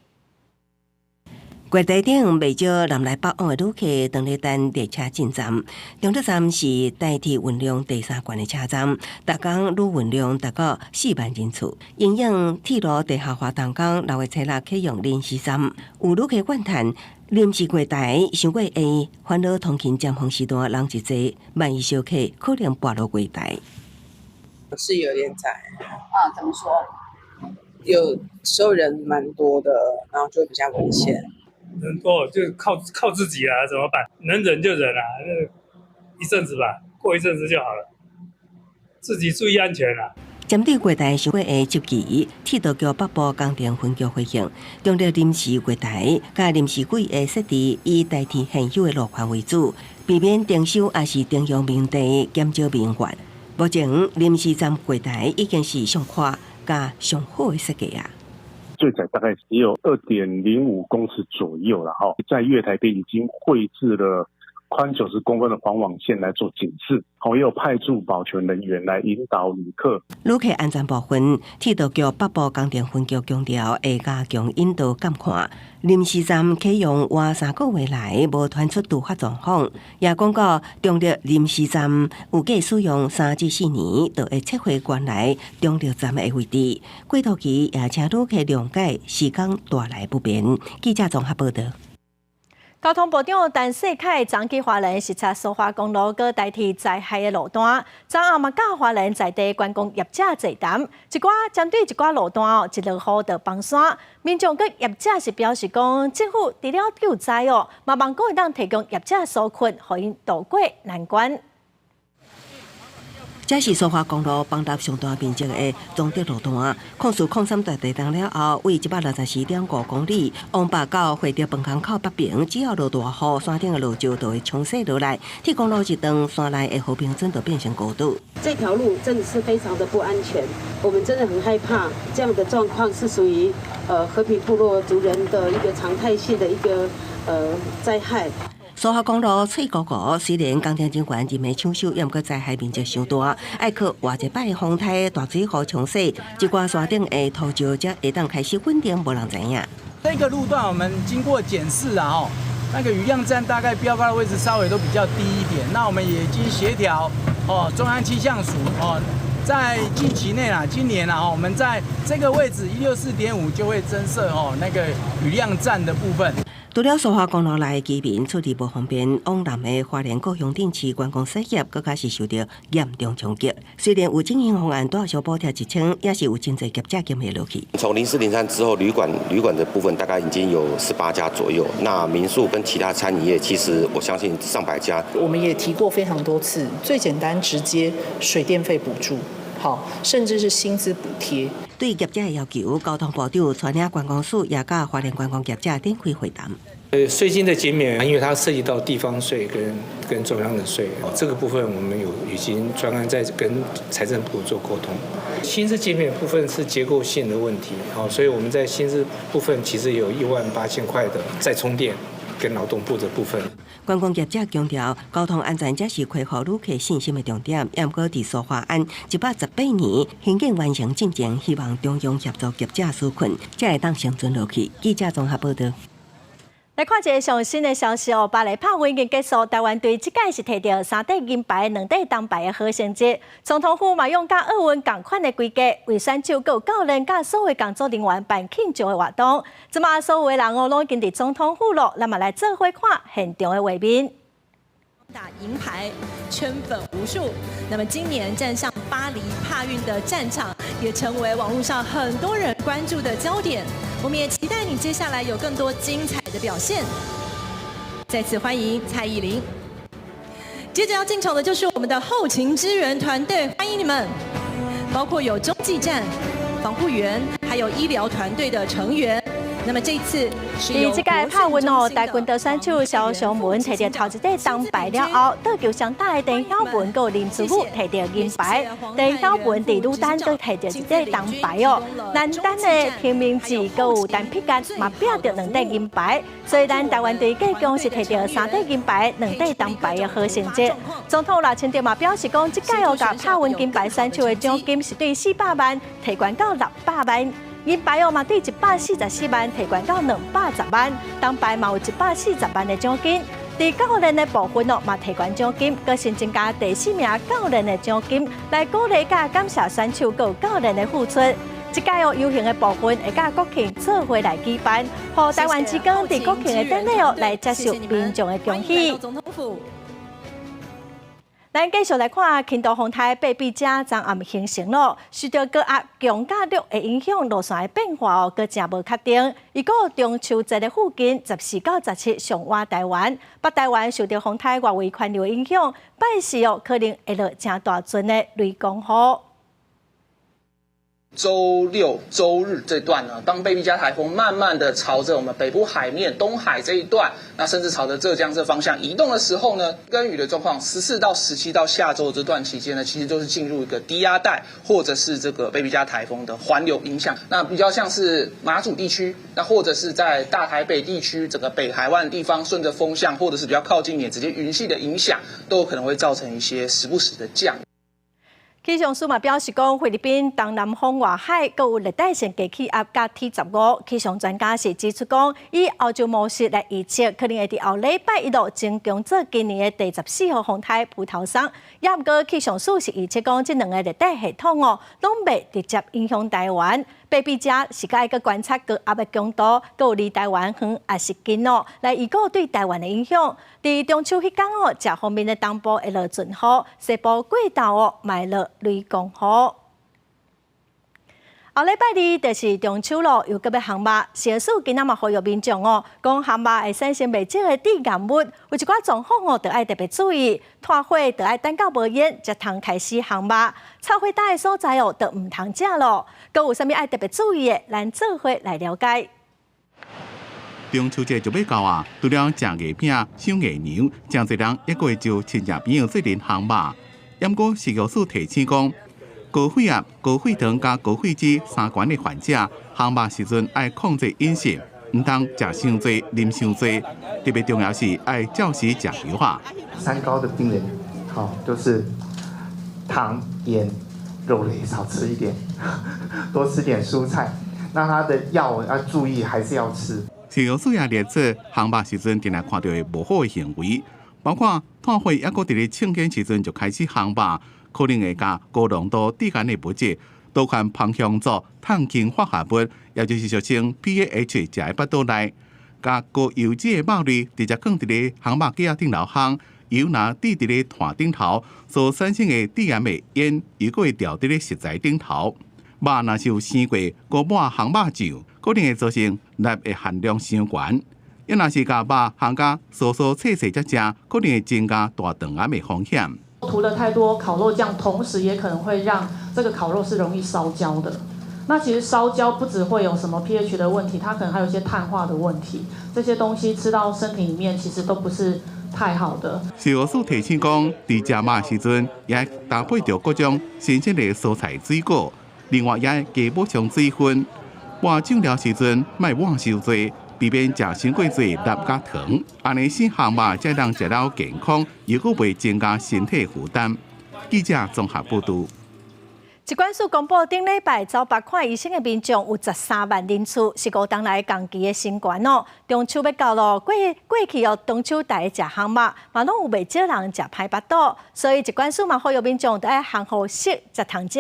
月台頂袂少南來北往的旅客，當咧等列車進站。中壢站是台鐵運量第三懸的車站，逐工旅運量達到4萬人次。因應鐵路地下化動工，六月初六啟用臨時站，有旅客怨嘆臨時月台傷過矮，煩惱通勤尖峰時段人一濟，萬一小客可能跋落月台。是有點窄。啊，怎麼說？有時候人蠻多的，然後就會比較危險。人多就靠自己啊，怎麼辦？能忍就忍啊，那一陣子吧，過一陣子就好了。自己注意安全啦。針對月台傷過矮質疑，鐵道局北部工程分局回應，中壢臨時月台佮臨時軌的設置以代替現有的路環為主，避免徵收抑是徵用民地減少民怨。目前臨時站月台已經是上寬佮上好的設計啊。最窄大概只有2.05公尺左右了哈，在月台邊已經繪製了寬90公分的防網線來做警示，好，也有派駐保全人員來引導旅客。旅客安全部分，鐵道局北部工程分局強調會加強引導監看。臨時站啟用倚3個月來無傳出突發狀況，也講到中壢臨時站預計使用3至4年，就會撤回原來中壢站的位置。過渡期也請旅客諒解，時間帶來不便。記者綜合報導。交通部長陳世凱昨去花蓮視察蘇花公路閣台鐵災害的路段，昨暗嘛佮花蓮在地觀光業者座談，一寡針對一寡路段哦，一落雨就崩山，民眾佮業者是表示講，政府除了救災哦，嘛望閣會當提供業者紓困，予𪜶渡過難關。這是蘇花公路崩塌上大面積的忠德路段，04/03大地震了後，位164.5公里，往北到惠德崩坑口北邊，只要落大雨，山頂的落石就會沖洗落來，鐵公路一段山內的和平村就變成孤島。這條路真的是非常的不安全，我們真的很害怕這樣的狀況是屬於和平部落族人的一個常態性的一個災害。蘇花公路翠高高，雖然工程人員入面搶修，也毋過災害面積傷大，愛靠外一擺風颱大水雨沖洗，一寡山頂的土石才會當開始穩定，無人知影。這個路段我們經過檢視啊，吼，那個雨量站大概標高的位置稍微都比較低一點，那我們也已經協調哦，中央氣象署哦，在近期內啊，今年啊，我們在這個位置164.5就會增設哦那個雨量站的部分。除了蘇花公路內的居民出入無方便，往南的花蓮各鄉鎮市觀光產業，閣較是受著嚴重衝擊。雖然有振興方案，大小補貼1000，也是有真濟業者經袂落去。從04/03之後，旅館的部分大概已經有18家左右。那民宿跟其他餐飲業，其實我相信上百家。我們也提過非常多次，最簡單直接水電費補助，好，甚至是薪資補貼。對業者的要求，交通部長帶領觀光署也佮花蓮觀光業者展開會談。稅金的減免，因為它涉及到地方稅跟中央的稅，這個部分我們有已經專案在跟財政部做溝通。薪資減免部分是結構性的問題，所以我們在薪資部分其實有1萬8千塊的再充電跟勞動部的部分。觀光業者強調，交通安全才是恢復旅客信心的重點。毋過佇蘇花案118年興建完成進前，希望中央協助業者紓困，才會當生存落去。記者綜合報道。來看一个上新的消息哦，巴黎帕運已經結束，台灣隊這屆是提著三塊銀牌、兩塊銅牌的好成績。總統府嘛用佮奧運仝款的規格，為選手、閣有教練、佮所有工作人員辦慶祝的活動。這馬所有的人哦，攏已經佇總統府咯，咱嘛來做伙看現場的畫面。打銀牌，圈粉無數。那麼今年站上巴黎帕運的戰場，也成為網絡上很多人關注的焦點。我們也期待你接下來有更多精彩的表現。再次歡迎蔡依林。接着要進場的就是我們的後勤支援團隊，歡迎你們，包括有中繼站、防護員，還有醫療團隊的成員。那麼這次是佇這屆帕運哦，跆拳道選手蕭湘文提著頭一塊銅牌了後，桌球雙打的陳曉文閣林書武提著銀牌，陳曉文佇女單閣提著一塊銅牌哦。男單的陳明志閣有陳碧干嘛拚著兩塊銀牌，所以咱台灣隊計共是提著三塊銀牌、兩塊銅牌的好成績。總統賴清德嘛表示講，這屆哦，共帕運金牌選手的獎金是對400萬提懸到600萬。銀牌哦嘛對144萬提懸到210萬，銅牌嘛有140萬的獎金。佇教練的部分哦，嘛提懸獎金，閣新增加第四名教練的獎金，來鼓勵佮感謝選手閣有教練的付出。這屆哦遊行的部分會佮國慶做伙來舉辦，予台灣之光佇國慶的典禮哦來接受民眾的恭喜。咱繼續來看輕度風颱貝比遮昨暗形成咯，受著高壓強佮弱的影響，路線的變化哦，閣誠無確定。預告中秋節的附近，14到17上倚台灣，北台灣受著風颱外圍環流影響，拜四哦可能會落誠大陣的雷公雨。週六、週日這段呢，當貝碧嘉颱風慢慢的朝着我們北部海面、東海這一段，那甚至朝着浙江這方向移動的時候呢，跟雨的狀況，14到17到下週這段期間呢，其實都是進入一個低壓帶或者是這個貝碧嘉颱風的環流影響。那比較像是馬祖地區，那或者是在大台北地區整個北台灣的地方，順着風向或者是比較靠近點，直接雲系的影響，都有可能會造成一些時不時的降雨。氣象署嘛表示講，菲律賓東南方外海閣有熱帶性低氣壓佮 T15。氣象專家是指出講，以歐洲模式來預測，可能會佇後禮拜一路增強做今年的第14號風颱葡萄桑。也毋過氣象署是預測講，這兩个熱帶系統哦，攏袂直接影響台灣。貝比加是愛閣觀察高壓的強度，閣有離台灣遠抑是近哦，來預估對台灣的影響。佇中秋彼工哦，食方面的東部會落陣雨，西部過晝哦，嘛會落雷公雨。後禮拜二就是中秋咯，又閣欲烘肉。食藥署今仔嘛呼籲民眾哦，講烘肉會產生袂少的致癌物，有一寡狀況哦，著愛特別注意。炭火著愛等到無煙，才通開始烘肉。臭火焦的所在哦，就毋通食咯。閣有啥物愛特別注意的？咱做伙來了解。中秋節就欲到啊！除了食月餅、賞月娘，誠濟人猶閣會招親戚朋友做陣烘肉。毋過食藥署提醒講，高血壓、高血糖佮高血脂三懸的患者，烘肉時陣愛控制飲食，毋通食傷濟、啉傷濟。特別重要是愛照時食藥啊。三高的病人，好，就是糖、鹽、肉類少吃一點，多吃點蔬菜。那他的藥要注意，還是要吃。食藥署也列出烘肉時陣定定看著的無好的行為，包括炭火猶閣佇咧衝煙時陣就開始烘肉，可能會共高濃度致癌的物質，多款芳香族碳氫化合物，也就是俗稱 PAH，食佇腹肚內，共高油脂的肉類直接囥佇咧烘肉架頂頭烘，油若滴佇咧炭頂頭所產生的致癌的煙，又閣會掉佇咧食材頂頭。肉若是有生過閣抹烘肉醬，可能會造成鈉的含量傷懸。抑若是共肉烘甲酥酥脆脆才食，可能會增加大腸癌的風險。塗了太多烤肉醬，同時也可能會讓這個烤肉是容易燒焦的。那其實燒焦不只會有什麼 pH 的問題，它可能還有一些碳化的問題。這些東西吃到身體裡面，其實都不是太好的。食藥署提醒講，佇食肉時陣，也搭配著各種新鮮的蔬菜水果，另外也愛加補充水分。抹醬料時陣，莫抹傷濟，避免食傷過濟鈉佮糖。按呢生烘肉才能食了健康，又閣袂增加身體負擔。記者綜合報導。疾管署公布，頂禮拜走北看醫生的民眾有13萬人次，是5冬來同期的新高哦。中秋欲到咯，過過去哦，中秋大家食烘肉，嘛攏有袂少人食歹腹肚，所以疾管署嘛呼籲民眾著愛烘予熟才通食。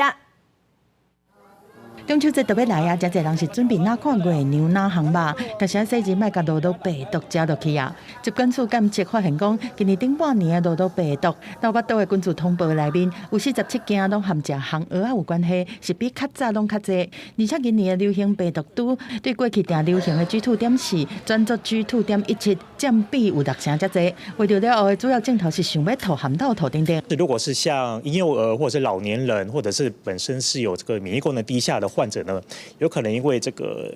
中秋節就欲來啊！誠濟人是準備若看月娘、若烘肉，但是細膩莫共諾如病毒食落去啊！疾管署檢測發現講，今年頂半年的諾如病毒到腹肚的根據通報內面，有47件攏和食烘蚵仔有關係，是比較早攏較濟。而且今年的流行病毒株對過去定流行的 GII.4轉做 GII.17，佔比有六成遮濟。餵著了後的主要症頭是想欲吐、含吐吐等等。如果是像嬰幼兒或者是老年人，或者是本身是有這個免疫功能低下的患者呢，有可能因為這個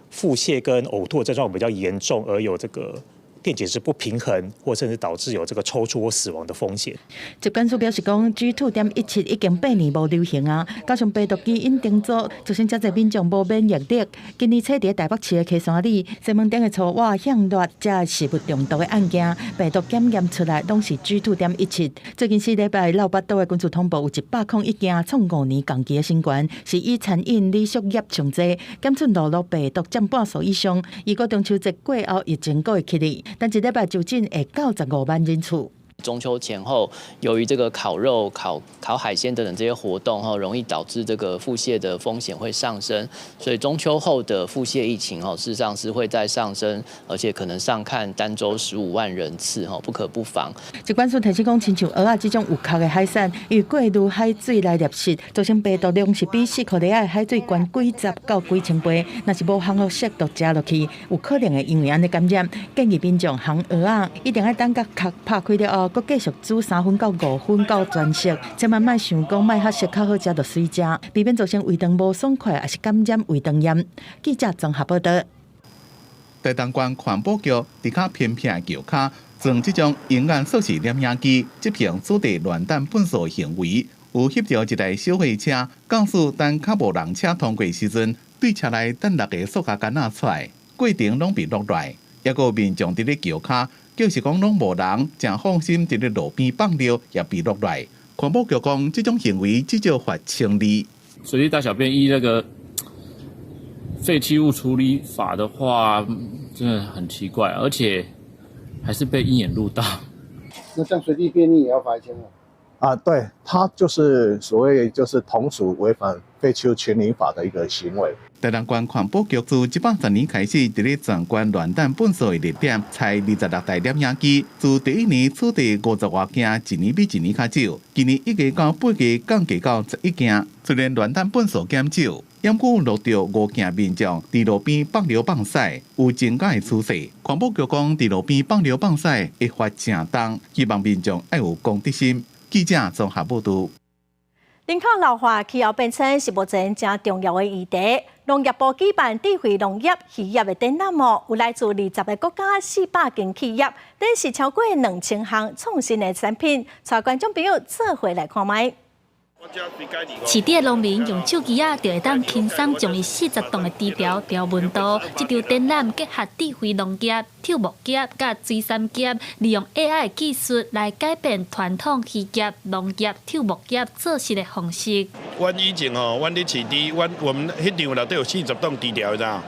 腹瀉跟嘔吐的症狀比較嚴重，而有這個電解質不平衡，或甚至導致有這個抽搐或死亡的風險。疾管署表示講，GII.17已經8年無流行啊，加上病毒基因重組，造成遮濟民眾無免疫力。今年初佇台北市的溪山里，西門町的粗活向熱這食物中毒的案件，病毒檢驗出來攏是 GII.17。最近4禮拜，落腹肚的根據通報有101件創5年同期的新高，是以餐飲旅宿業上濟，檢出諾如病毒佔半數以上。預估中秋節過後，疫情閣會起來。但一禮拜就診會到15萬人次。中秋前後，由於這個烤肉、烤烤海鮮等等這些活動，哈，容易導致這個腹瀉的風險會上升，所以中秋後的腹瀉疫情，哈，事實上是會再上升，而且可能上看單週15萬人次，哈，不可不防。疾管署提醒講，親像蚵仔這種有殼的海產，因為過濾海水來獵食，造成病毒量是比細顆粒仔的海水懸幾十到幾千倍。若是無烘予熟就食落去，有可能會因為按呢感染。建議民眾烘蚵仔一定愛等共殼拍開了後，閣繼續煮3分到5分到全熟，千萬莫想講莫較熟較好食就隨食，避免造成胃腸無爽快，抑是感染胃腸炎。記者綜合報導。台東縣環保局佇較偏僻的橋跤，裝這種鷹眼索氏攝影機執行取締亂擲糞埽行為，有翕著一台小貨車，駕駛等較無人車通過時陣，對車內擲六个塑膠桿仔出來，過程攏被錄來，猶閣有民眾佇咧橋跤，就是講攏無人，誠放心佇咧路邊放尿，也被錄來。環保局講，這種行為至少罰千二。隨地大小便依那個廢棄物處理法的話，真的很奇怪，而且還是被鷹眼錄到。那這樣隨地便溺也要罰1500？啊，對，他就是所謂就是同屬違反廢棄物清理法的一個行為。台南縣環保局自110年開始，佇咧全縣亂擲糞埽的熱點，採26台攝影機，自第一年取締50外件，一年比一年較少。今年一月到8月降低到11件。雖然亂擲糞埽減少，毋過錄著5件民眾佇路邊放尿放屎有增加的趨勢。環保局講，佇路邊放尿放屎會罰誠重，希望民眾愛有公德心。記者綜合報導。人口老化、氣候變遷是目前誠重要的議題。農業部舉辦智慧農業漁業的展覽哦，有來自20個國家400間企業，展示超過2000項創新的產品，帶觀眾朋友做伙來看覓。飼豬的農民用手機仔就會當輕鬆將伊40棟的豬牢調溫度。這場展覽結合智慧農業、畜牧業佮水產業，利用 AI 技術來改變傳統漁業、農業、畜牧業做事的方式。阮以前吼，阮咧飼豬，阮我們彼場內底有40棟豬牢，知影？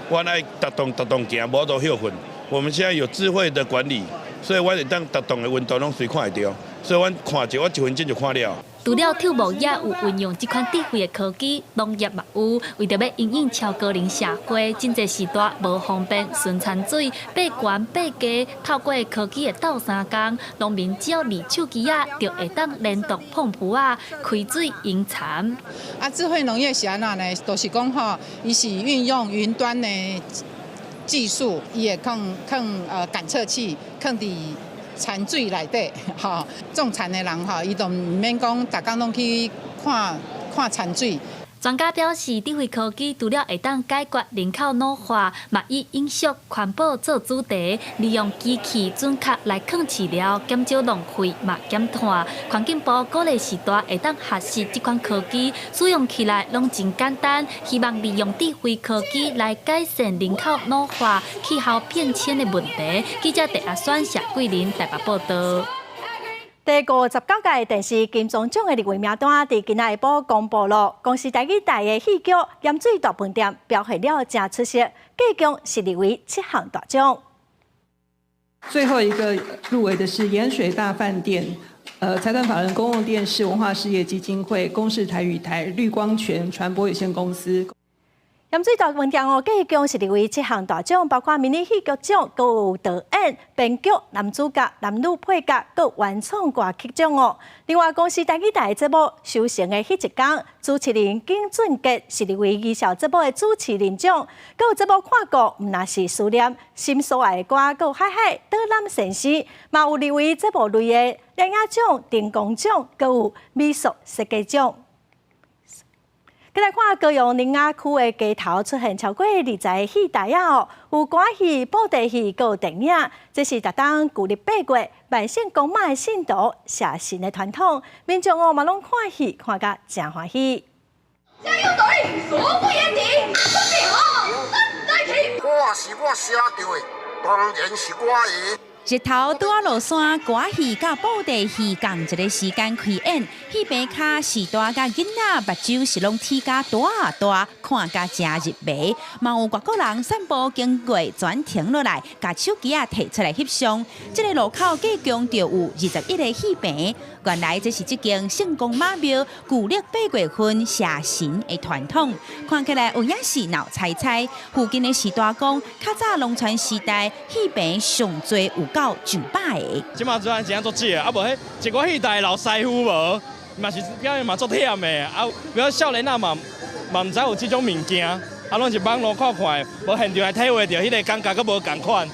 阮愛逐棟逐棟行，無法度歇睏。我們現在有智慧的管理，所以阮會當逐棟的溫度攏隨看會著。所以阮看一，我一分鐘就看了。除了畜牧業有運用這款智慧的科技，農業嘛有。為著欲因應超高齡社會，真濟時代無方便巡田水，爬懸爬低，透過科技的鬥相共，農民只要離手機仔，就會當聯動噴噗仔，開水淹田。啊，智慧農業是按怎呢？就是講吼，伊是運用雲端的技術，伊會囥囥感測器，囥佇田水內底，吼，種田的人吼，伊就毋免講，逐工攏去看看田水。專家表示，智慧科技除了會當解決人口老化，嘛以永續環保做主題，利用機器準確來囥飼料，減少浪費，嘛減碳。環境部鼓勵序大會當學習這款科技，使用起來攏真簡單。希望利用智慧科技來改善人口老化、氣候變遷的問題。記者鄭阿選、謝桂林台北報導。第59屆電視金鐘獎的入圍名單，佇今仔下晡公布了。公視台語台的戲劇《鹽水大飯店》表現了誠出色，計共是入圍七項大獎。最後一個入圍的是《鹽水大飯店》，財團法人公共電視文化事業基金會、公視台語台、綠光泉傳播有限公司。鹽水大飯店哦，計共是入圍七項大獎，包括迷你戲劇獎、閣有導演、編劇、男主角、男女配角、閣原創歌曲獎哦。另外，公視台語台節目《收成的彼一工》，主持人金俊傑是入圍藝術節目的主持人獎。閣有節目看過，毋若是思念、心所愛的歌，閣有海海導覽先生，嘛有入圍節目類的電影獎、燈光獎，閣有美術設計獎。閣來看高雄苓仔區的街頭出現超過20個戲台仔哦，有歌戲、布袋戲，閣有電影。這是逐冬舊曆8月萬聖公媽的信徒謝神的傳統，民眾哦嘛攏看戲看甲誠歡喜。加油隊，數不言底，準備好，來去。歌是我寫著的，當然是我的。日頭拄仔落山，歌戲佮布袋戲仝一个時間開演，戲棚跤序大佮囡仔目睭是攏睇甲大啊大，看甲誠入迷。嘛有外國人散步經過，全停落來，共手機仔提出來翕相。這个路口計共就有21個戲棚。原來這是這間聖公媽廟舊曆8月份謝神的傳統。看起來有影是鬧猜猜。附近的序大講，較早農村時代戲棚上濟有到上百个。這馬主要真足少，啊無彼一寡戲台老師傅無，嘛是表演嘛足忝的，啊，比較少年仔嘛嘛毋知有這種物件，啊，攏是網路看看的，無現場來體會著彼个感覺閣無仝款。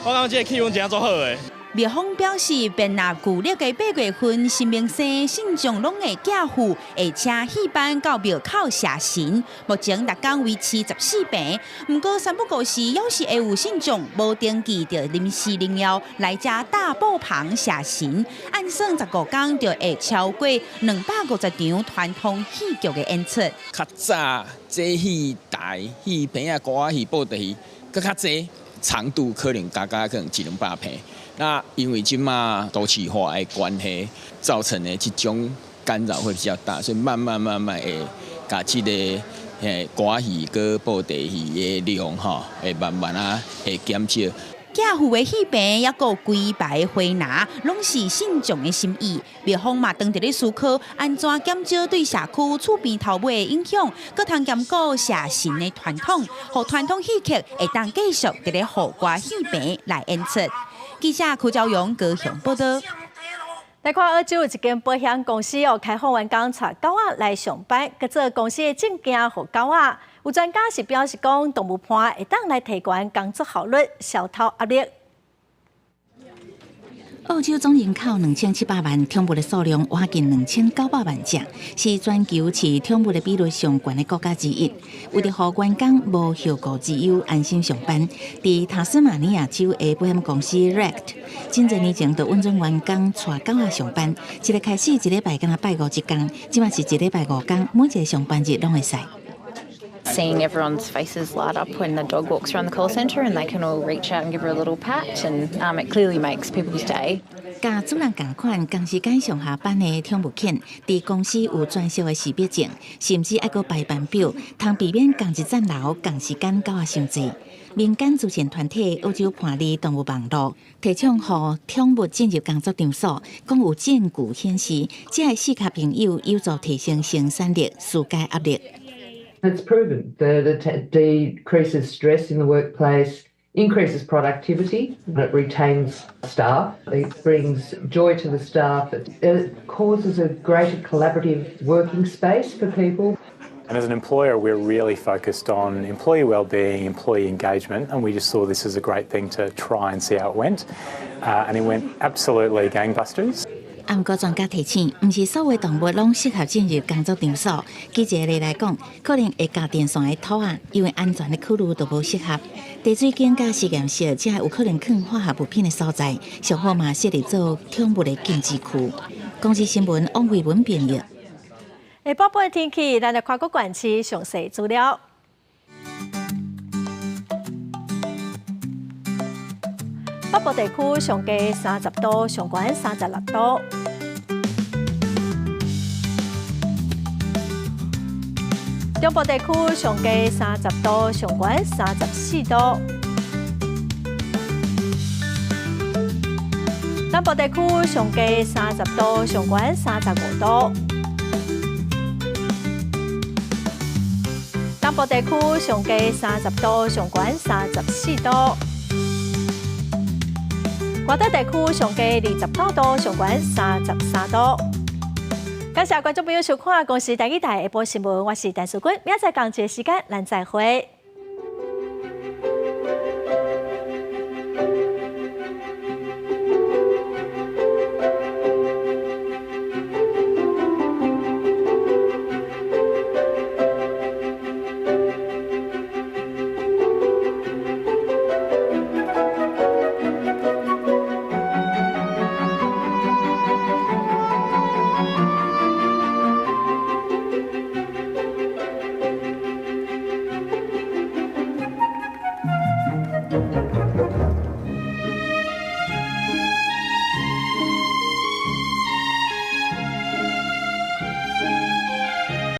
我感覺這个氣氛真足好的。廟方表示，遍若舊曆的8月份，新明生信眾攏會寄符，會請戲班到廟口謝神。目前逐工維持14棚，毋過三不五時，猶是會有信眾無登記就臨時應邀來遮搭布棚謝神。按算15工就會超過250場傳統戲劇的演出。較早這戲台、戲棚仔、歌仔戲、布袋戲，閣較濟，長度可能加加可能一兩百坪。那因為這馬都市化的關係，造成的這種干擾會比較大，所以慢慢慢慢會共這个歌戲佮布袋戲的量吼，會慢慢仔會減少。寄付的戲棚，抑閣有規排花籃，攏是信眾的心意。廟方嘛，當佇咧思考按怎減少對社區厝邊頭尾的影響，閣通兼顧社神的傳統，予傳統戲曲會當繼續佇咧雨歌戲棚來演出。記者柯昭勇高雄報導。來看澳洲有一間保險公司哦，開放員工帶狗仔來上班，閣做公司的證件予狗仔。有專家是表示講，動物伴會當來提懸工作效率、消頭壓力。澳洲總人口2700萬，寵物的數量倚近2900萬隻，是全球飼寵物的比率上懸的國家之一。為著予員工無後顧之憂，安心上班，佇塔斯馬尼亞州的保險公司 Rect，真濟年前就允准員工帶狗仔上班。一个開始一禮拜敢若拜五一工，這馬是一禮拜五工，每一个上班日攏會使。 Seeing everyone's faces light up when the dog walks around the call centre and they can all reach out and give her a little pat, and it clearly makes people's day. 佮主人仝款，仝時間上下班的寵物犬，佇公司有專屬的識別證，甚至愛閣排班表，通避免仝一層樓、仝時間狗仔傷濟。民間慈善團體澳洲伴侶動物網路提倡，予寵物進入工作場所，講有證據顯示，這个四跤朋友有助提升生產力、紓解壓力。 It's proven that it decreases stress in the workplace, increases productivity, it retains staff, it brings joy to the staff, it causes a greater collaborative working space for people. And as an employer, we're really focused on employee well-being, employee engagement, and we just saw this as a great thing to try and see how it went. And it went absolutely gangbusters. 啊，毋過專家提醒，毋是所有動物攏適合進入工作場所。舉一個例來講，可能會咬電線的兔仔，因為安全的考慮就無適合。茶水間佮實驗室，這有可能囥化學物品的所在，上好嘛設立做寵物的禁止區。公視新聞王慧文編譯。下晡的天氣，咱來看各縣市詳細資料。北部地區上低30度，上懸36度。中部地區上低30度，上懸34度。南部地區上低30度，上懸35度。東部地區上低30度，上懸34度。外島地區上低29度，上懸33度。感謝觀眾朋友收看《公視台語台》下晡新聞，我是陳淑君，明仔載仝一个時間，咱再會。